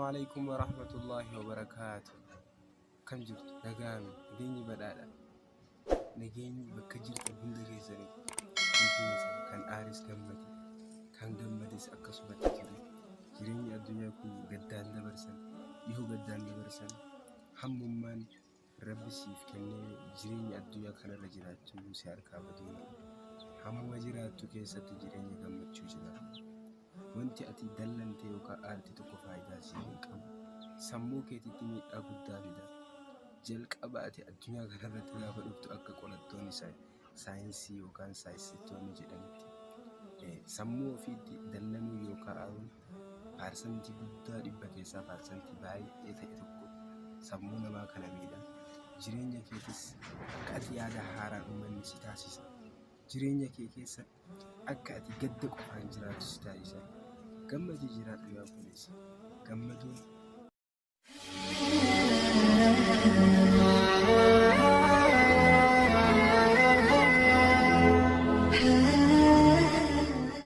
Alaikum warahmatullahi wabarakaatu. Kam jirtu? Nagaami. Nageenyi badhaadha. Nageenyi bakka jirtan hunda keessanitti hundi keessan kan aaris gammade, kan gammades akkasumatti ture. Jireenyi addunyaa kun gaddaan dabarsan, dhihoo gaddaan dabarsan, hammummaan Rabbi siif kennee jireenya addunyaa kanarra jiraachuu si harkaa baduu mala. Hammuma jiraattu keessatti jireenya gammachuu jiraadhu. Wanti ati dallante yookaan aarte tokko faayidaa siif hin qabu. Sammuu keetitti miidhaa guddaa fida. Jalqaba ati addunyaa kanarratti gaafa dhuftu akka qorattoonni saayinsii yookaan saayinsistoonni jedhanitti sammuu ofiitti dallanuu yookaan aaruun paarsantii guddaa dhibba keessaa paarsantii baay'ee ta'e tokko sammuu namaa kana miidha. Jireenya keetis akka ati yaada haaraan uummanni si taasisa. Jireenya kee keessa akka ati gadda qofaan jiraattu si taasisa. Gammadii jiraadhu yaa obboleessa. Gammaduun